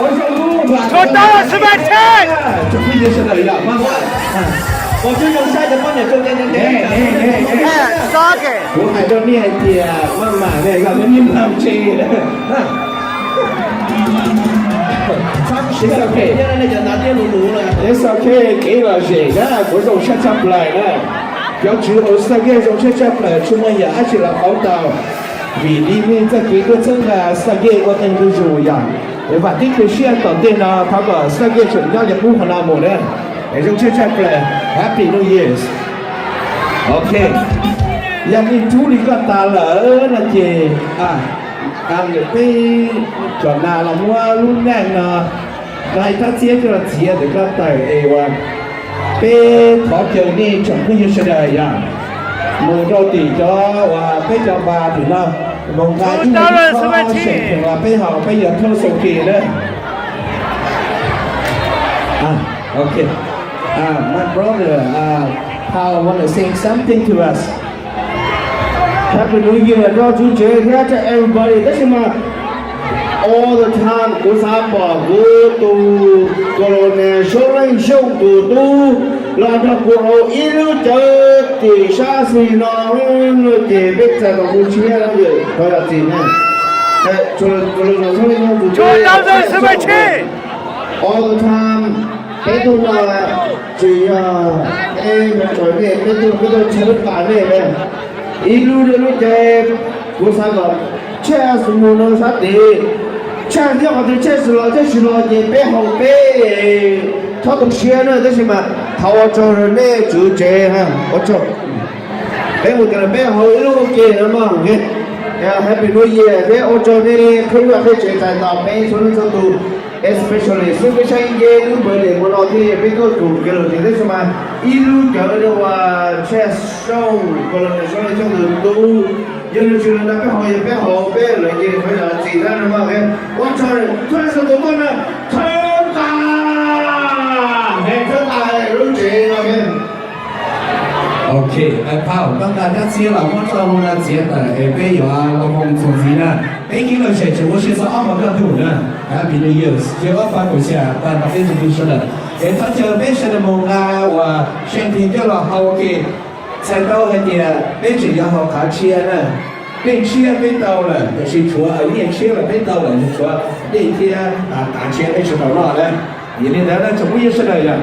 Two thousand seventeen. Tsoom phooj ywg sawv daws yog maj mam, kuv hais rau nej hais tias maj mam ne yog nej niag maj tse. It's okay, kev lom zem na, kuv zoo tshaj tshaj plaws na. Cov tswv hauv Stargate zoo tshaj tshaj plaws, tsis muaj yam dab tsi los pauv tau. Vim li nej txoj kev tuaj txhawb nqa Stargate ua teej ntug zus yog, es vam thiab cia siab tom ntej no thov kom Stargate tseem nyob li qub qhov no mus na. Es zoo tshaj tshaj plaws, Happy New Year. Ok, yog nej hlub li koj tas lawm no ces, peb tsom nas los muab lub neej no, hais thab txiab coj los txiav ntawm koj tawm es uas peb thov caw nej tsoom phooj ywg sawv daws yog mus rau tim cov uas peb cov npas tim no, mus nqa ib lub khob seem los peb haus peb yuav thauj xau ke na. Ok. My brother, Paul want to say something to us. Happy New Year rau tswv tsev thiab rau everybody. Tab sis mas all the time kuv xav pom kuv tus Colonel Xyooj Leej Xyooj tus tub los nrog kuv hauv ib lub cawv tim sab xis no, ces peb txais kom kuv tshiab no yom, thov zam txim na. All the time, peb tuaj no tsis yog peb mus txog nej, peb tuaj, peb tuaj tshawb pas nej na. Ib lub, ib lub ces kuv xav kom tshaj xu mus no sab tid, tshaj nyob qhov twg tshaj xwb los tshaj xwb los ces peb haus peb, txhob tu siab na, tab sis mas thov ua tsaug rau nej tswv tsev, ua tsaug. Peb mus tas peb haus ib lub ua ke no mog. Happy New Year thiab ua tsaug nej qhib vaj qhib tsev txais tos peb txhua leej txhua tus, especially xwb peb saib nce lub npawg Liam mus no thiab peb tuaj tus kev lom zem tab sis mas ib lub cawv rau uas Tshaj Xyooj, Colonel Xyooj Leej Xyooj tus tub, yog nws tsis los nrog peb haus yog peb haus peb lawv ces thov zam txim na no mog. Ua tsaug txhua leej txhua tus tuaj na, thawb tas, thawb tas lub tsev no. Ok, Paul, koj nqa dab txiab los muab rau lub no txiav tawm es peb yuav los mus txuas ntxiv na. Peb kev lom zem tseem ua si txog ob hmo kaj ntug na. Happy New Year, yog ob phav kaum xya tag nrho peb tsoom phooj ywg sawv daws. Es thov caw peb sawv daws mus nqa uas champagne coj los haus ua ke. Txhais tau hais tias peb tseem yuav haus qhov tshiab na. Dej tshiab peb tau lawm, tiam sis tshuav, nyiaj tshiab los peb tau lawm, tshuav dej thiab qhov tshiab peb tsis tau noj na. Yog li ntawd no tsoom phooj ywg sawv daws yog